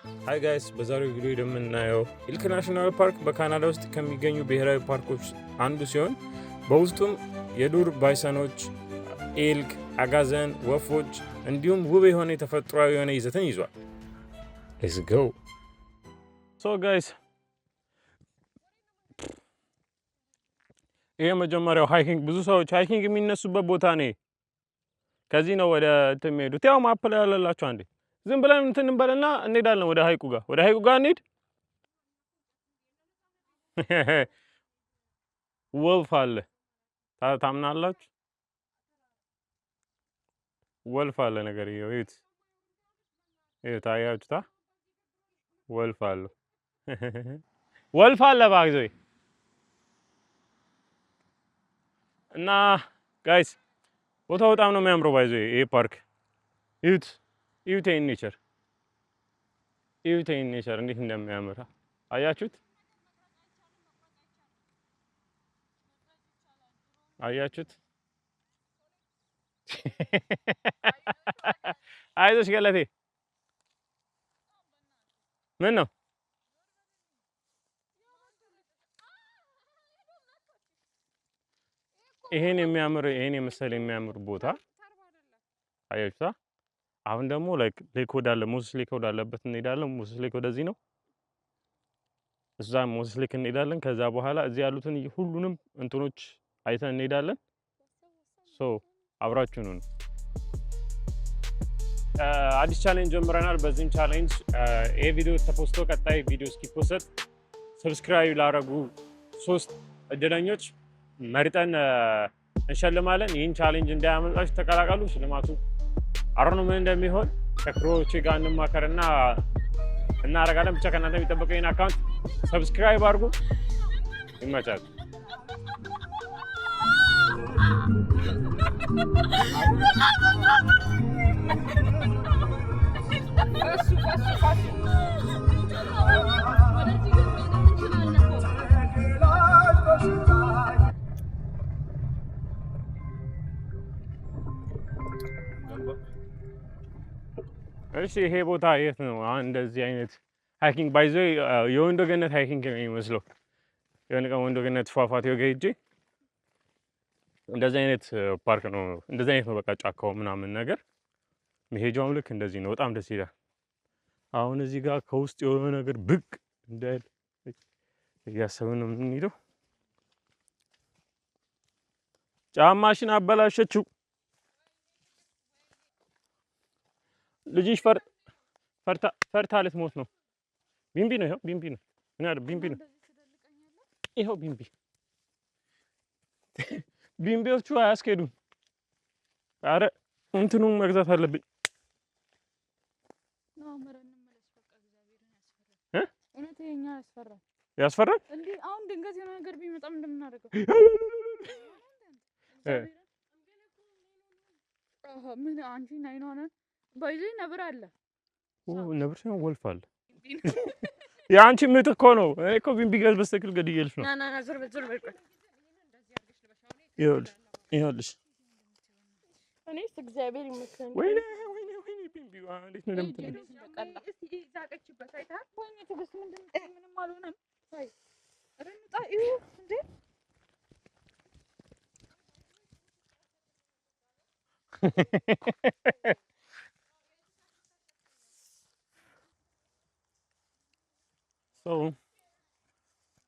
Hi guys፣ በዛሬው ቪዲዮ የምናየው Elk National Park በካናዳ ውስጥ ከሚገኙ ብሔራዊ ፓርኮች አንዱ ሲሆን በውስጡም የዱር ባይሰኖች፣ elk፣ አጋዘን፣ ወፎች እንዲሁም ውብ የሆነ የተፈጥሯዊ የሆነ ይዘትን ይዟል። Let's go. So guys፣ ይሄ መጀመሪያው hiking፣ ብዙ ሰዎች hiking የሚነሱበት ቦታ ነው። ከዚህ ነው ወደ እንትን የሚሄዱት። ያው map ላይ ያለላችሁ አንዴ ዝም ብለን እንትን እንበልና እንሄዳለን ወደ ሀይቁ ጋር፣ ወደ ሀይቁ ጋር እንሂድ። Wolf አለ፣ ታምናላችሁ? Wolf አለ ነገር ይኸው እዩት፣ እዩት፣ አያችሁታ? Wolf አለ፣ wolf አለ by the way። እና guys፣ ቦታው በጣም ነው የሚያምረው። By the way ይሄ ፓርክ እዩት፣ እዩት፣ ይሄን nature እዩት፣ ይሄን nature እንዴት እንደሚያምር አያችሁት? አያችሁት? አይዞሽ ገለቴ፣ ምን ነው ይሄን የሚያምር፣ ይሄን የመሰለ የሚያምር ቦታ አያችሁታ? አሁን ደግሞ like lake ወዳለ፣ Moses Lake ወዳለበት እንሄዳለን። Moses Lake ወደዚህ ነው። እዛ Moses Lake እንሄዳለን። ከዛ በኋላ እዚህ ያሉትን ሁሉንም እንትኖች አይተን እንሄዳለን። So አብራችሁን ሁኑ። አዲስ challenge ጀምረናል። በዚህም challenge ይሄ ቪዲዮ ተፖስቶ ቀጣይ ቪዲዮ እስኪ post subscribe ላረጉ ሶስት እድለኞች መርጠን እንሸልማለን። ይህን challenge እንዳያመልጣችሁ ተቀላቀሉ። ሽልማቱ አሮኑ ምን እንደሚሆን ከ crew ዎቼ ጋር እንማከርና እናደርጋለን። ብቻ ከእናንተ የሚጠበቀው ይህን account subscribe አድርጉ። ይመቻል። እሺ፣ ይሄ ቦታ የት ነው? አሁን እንደዚህ አይነት hiking by the way የወንዶ ገነት hiking ነው የሚመስለው። የሆነ ቀን ወንዶ ገነት ፏፏቴው ጋር ሄጄ እንደዚህ አይነት ፓርክ ነው፣ እንደዚህ አይነት ነው በቃ ጫካው ምናምን ነገር፣ መሄጃውም ልክ እንደዚህ ነው። በጣም ደስ ይላል። አሁን እዚህ ጋር ከውስጥ የሆነ ነገር ብቅ እንዳይል እያሰብን ነው የምንሄደው። ጫማሽን አበላሸችው። ልጅሽ ፈርታ ፈርታ ልትሞት ነው። ቢምቢ ነው፣ ይኸው ቢምቢ ነው። ምን ያለው ቢምቢ ነው። ይኸው ቢምቢ። ቢምቢዎቹ አያስኬዱም። አረ እንትኑን መግዛት አለብኝ። ያስፈራል። አሁን ድንገት የሆነ ነገር ቢመጣ እንደምናደርገው ምን አንቺ ናይኗ by the way ነብር አለ። ነብር ሳይሆን wolf አለ። የአንቺ ምጥ እኮ ነው። እኔ እኮ ቢምቢ ገዝ በስተክል ገድዬልሽ ነው። ይኸውልሽ፣ ይኸውልሽ። እኔስ እግዚአብሔር ይመስገን። ወይኔ ወይኔ ወይኔ፣ ቢምቢ እንዴት ነው እንደምትል። ዛቀችበት አይተሃል? ወይኔ ትዕግስት፣ ምንድን ነው? ምንም አልሆነም። ኧረ እንውጣ። እዩ እንዴ። So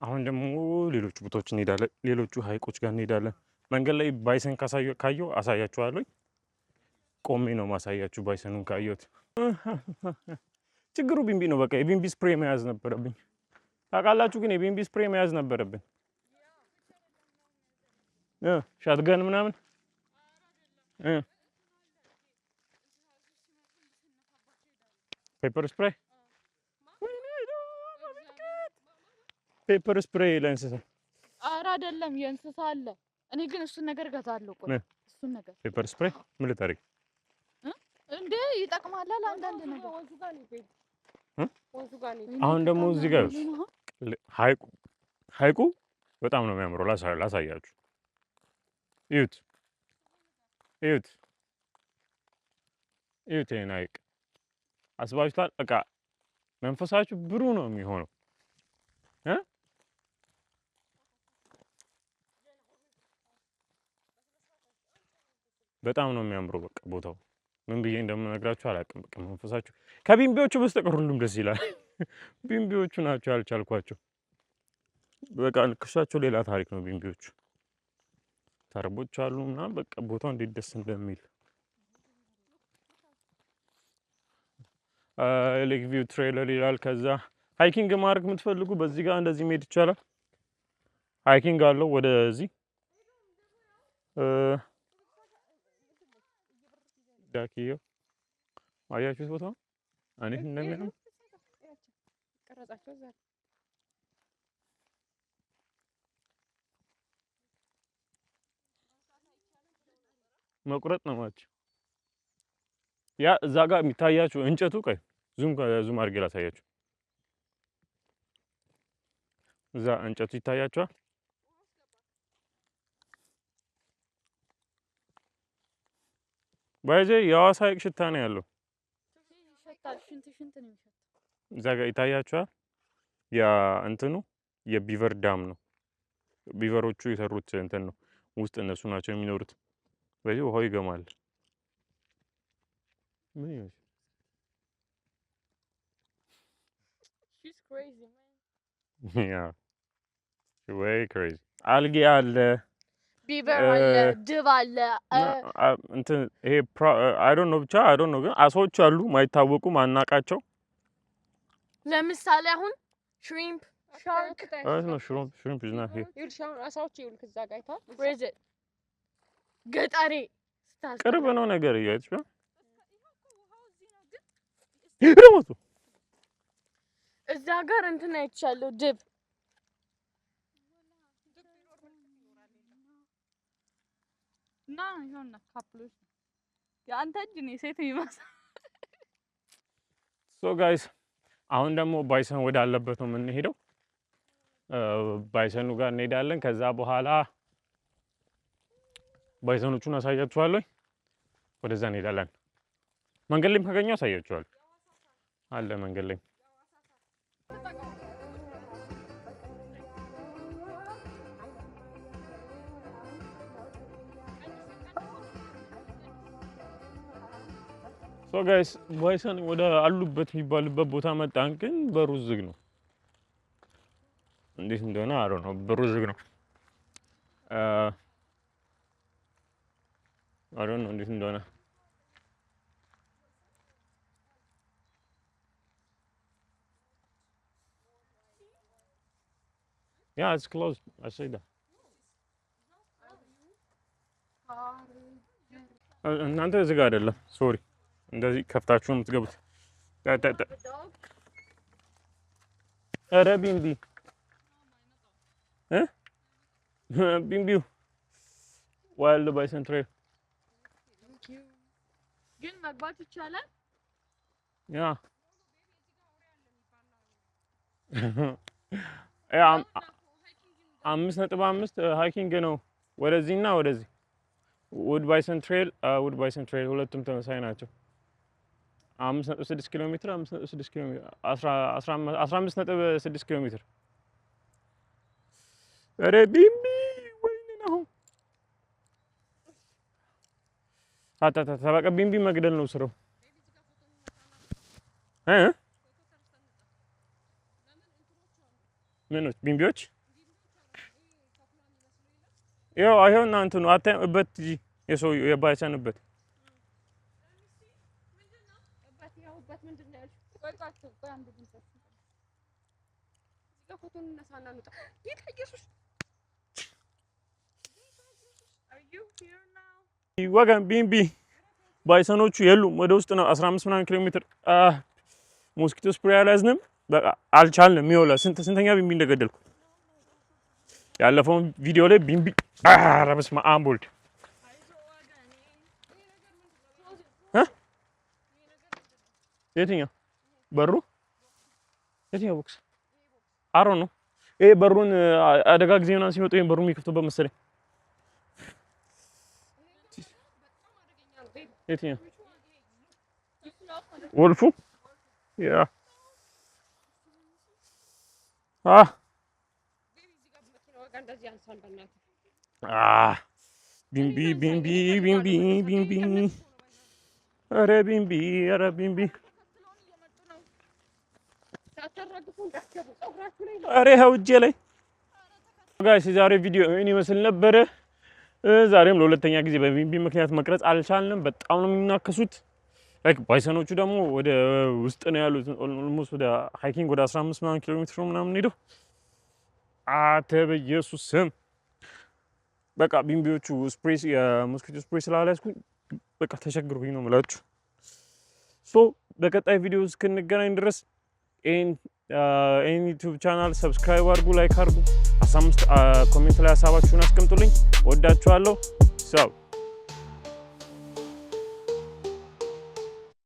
አሁን ደግሞ ሌሎቹ ቦታዎች እንሄዳለን። ሌሎቹ ሀይቆች ጋር እንሄዳለን። መንገድ ላይ bison ካየሁ አሳያችኋለሁ። ቆሜ ነው ማሳያችሁ bison ኑን ካየሁት። ችግሩ ቢምቢ ነው። በቃ የቢምቢ spray መያዝ ነበረብኝ። ታውቃላችሁ ግን የቢምቢ spray መያዝ ነበረብን። Shotgun ምናምን፣ pepper spray፣ pepper spray ለእንስሳ። ኧረ አይደለም፣ የእንስሳ አለ። እኔ ግን እሱን ነገር እገዛለሁ። ቆይ እሱን ነገር Pepper spray ምን ልታደርጊ? እንዴ ይጠቅማል ለአንዳንድ ነገር። አሁን ደግሞ እዚህ ጋር ሀይቁ፣ ሀይቁ በጣም ነው የሚያምረው። ላሳያችሁ። እዩት፣ እዩት፣ እዩት ይሄን ሀይቅ አስባችሁታል? በቃ መንፈሳችሁ ብሩህ ነው የሚሆነው። እ በጣም ነው የሚያምረው። በቃ ቦታው ምን ብዬ እንደምነግራችሁ አላውቅም። በቃ መንፈሳችሁ ከቢምቢዎቹ በስተቀር ሁሉም ደስ ይላል። ቢምቢዎቹ ናቸው ያልቻልኳቸው። በቃ ንክሻቸው ሌላ ታሪክ ነው። ቢምቢዎቹ ተርቦች አሉ ምናምን በቃ ቦታው እንዴት ደስ እንደሚል። Lake View Trail ይላል። ከዛ hiking ማድረግ የምትፈልጉ በዚህ ጋር እንደዚህ መሄድ ይቻላል። Hiking አለው ወደዚህ ዳኪዮ አያችሁት ቦታው እንዴት እንደሚያምር። ቀረጻቸው እዛ። መቁረጥ ነው ማለት ያ እዛ ጋር የሚታያችሁ እንጨቱ፣ ቆይ zoom zoom አድርጌ ላሳያችሁ። እዛ እንጨቱ ይታያችኋል። By the way የሐዋሳ ሐይቅ ሽታ ነው ያለው። ይሸታል። ሽንት ሽንት ነው የሚሸተው። እዛ ጋር ይታያችኋል። ያ እንትኑ የ beaver dam ነው። Beaver ኦቹ የሰሩት እንትን ነው። ውስጥ እነሱ ናቸው የሚኖሩት። በዚህ ውሃው ይገማል። ምን ይመስል She's crazy, man. Yeah, way crazy። አልጌ አለ። Beaver አለ፣ ድብ አለ። እንትን ይሄ I don't know፣ ብቻ I don't know፣ ግን አሳዎች አሉ ማይታወቁ ማናቃቸው። ለምሳሌ አሁን shrimp፣ shark። አይ ነው shrimp፣ shrimp is not here. ይኸውልሽ አሁን አሳዎች ይኸውልህ እዛ ጋር አይተሃል? Where is it? ገጠሬ ስታስጠላ። ቅርብ ነው ነገር እያየች ነው ደግሞ። እዛ ጋር እንትን አይቻለሁ፣ ድብ። እና ይኸውና couple ኦች ነው። የአንተ እጅ ነው ሴት የሚመስል። So guys፣ አሁን ደግሞ bison ወዳለበት ነው የምንሄደው። Bison ኑ ጋር እንሄዳለን። ከዛ በኋላ bison ኖቹን አሳያችኋለሁ። ወደዛ እንሄዳለን። መንገድ ላይም ካገኘው አሳያችኋለሁ። አለ መንገድ ላይ። So guys፣ bison ወደ አሉበት የሚባልበት ቦታ መጣን፣ ግን በሩ ዝግ ነው። እንዴት እንደሆነ I don't know። በሩ ዝግ ነው። I don't know እንዴት እንደሆነ። Yeah, it's closed. I see that. እናንተ እዚህ ጋር አይደለም፣ sorry። እንደዚህ ከፍታችሁ ነው የምትገቡት። ኧረ ቢምቢ እ ቢምቢው wild bison trail. ግን መግባት ይቻላል። Yeah፣ 5.5 hiking ነው ወደዚህና ወደዚህ። Wood Bison Trail፣ Wood Bison Trail ሁለቱም ተመሳሳይ ናቸው። 5.6 ኪሎ ሜትር፣ 5.6 ኪሎ ሜትር፣ 15.6 ኪሎ ሜትር። ኧረ ቢምቢ፣ ወይኔ ነው። አታታ በቃ ቢምቢ መግደል ነው ስራው እ ምኖች ቢምቢዎች ይኸው ይኸውና እንትኑ አታይም? እበት እንጂ የሰውዬው የ bison እበት። እበት ያው እበት ምንድን ነው ያልሽው? ቆይ ቆይ ቆይ አንድ ድምፅ እዚህ ጋር ፎቶ እንነሳና እንውጣ። ጌታ ኢየሱስ፣ are you here now? ወገን ቢምቢ bison ኖቹ የሉም። ወደ ውስጥ ነው 15 ምናምን ኪሎ ሜትር። Mosquito spray አልያዝንም። በቃ አልቻልንም። ይኸውልህ ስንት ስንተኛ ቢምቢ እንደገደልኩ ያለፈውን ቪዲዮ ላይ ቢምቢ። ኧረ በስመ አብ ወልድ እ የትኛው በሩ፣ የትኛው box አሮ ነው ይሄ? በሩን አደጋ ጊዜ ምናምን ሲመጡ ይሄን በሩን የሚከፍቱበት መሰለኝ። የትኛው wolf ኡ? Yeah. አ እዚህ ጋር መኪና ዋጋ እንደዚህ አንሳን በእናትህ። አ ቢምቢ ቢምቢ ቢምቢ ቢምቢ፣ ኧረ ቢምቢ፣ ኧረ ቢምቢ። ሳታራግፉ እንዳትገቡ ፀጉራችሁ ላይ ነው። ኧረ ይኸው እጄ ላይ። Guys፣ የዛሬ ቪዲዮ ይህን ይመስል ነበረ። ዛሬም ለሁለተኛ ጊዜ በቢምቢ ምክንያት መቅረጽ አልቻልንም። በጣም ነው የሚናከሱት። Like bison ኦቹ ደግሞ ወደ ውስጥ ነው ያሉት። Almost ወደ hiking ወደ 15 ምናምን ኪሎ ሜትር ነው ምናምን ሄደው። አተ በኢየሱስ ስም፣ በቃ ቢምቢዎቹ spray የ mosquito spray ስላልያዝኩኝ በቃ ተቸግርኩኝ ነው የምላችሁ። So በቀጣይ ቪዲዮ እስክንገናኝ ድረስ ይህን YouTube channel subscribe አድርጉ፣ like አድርጉ። 15 comment ላይ ሀሳባችሁን አስቀምጡልኝ። ወዳችኋለሁ። So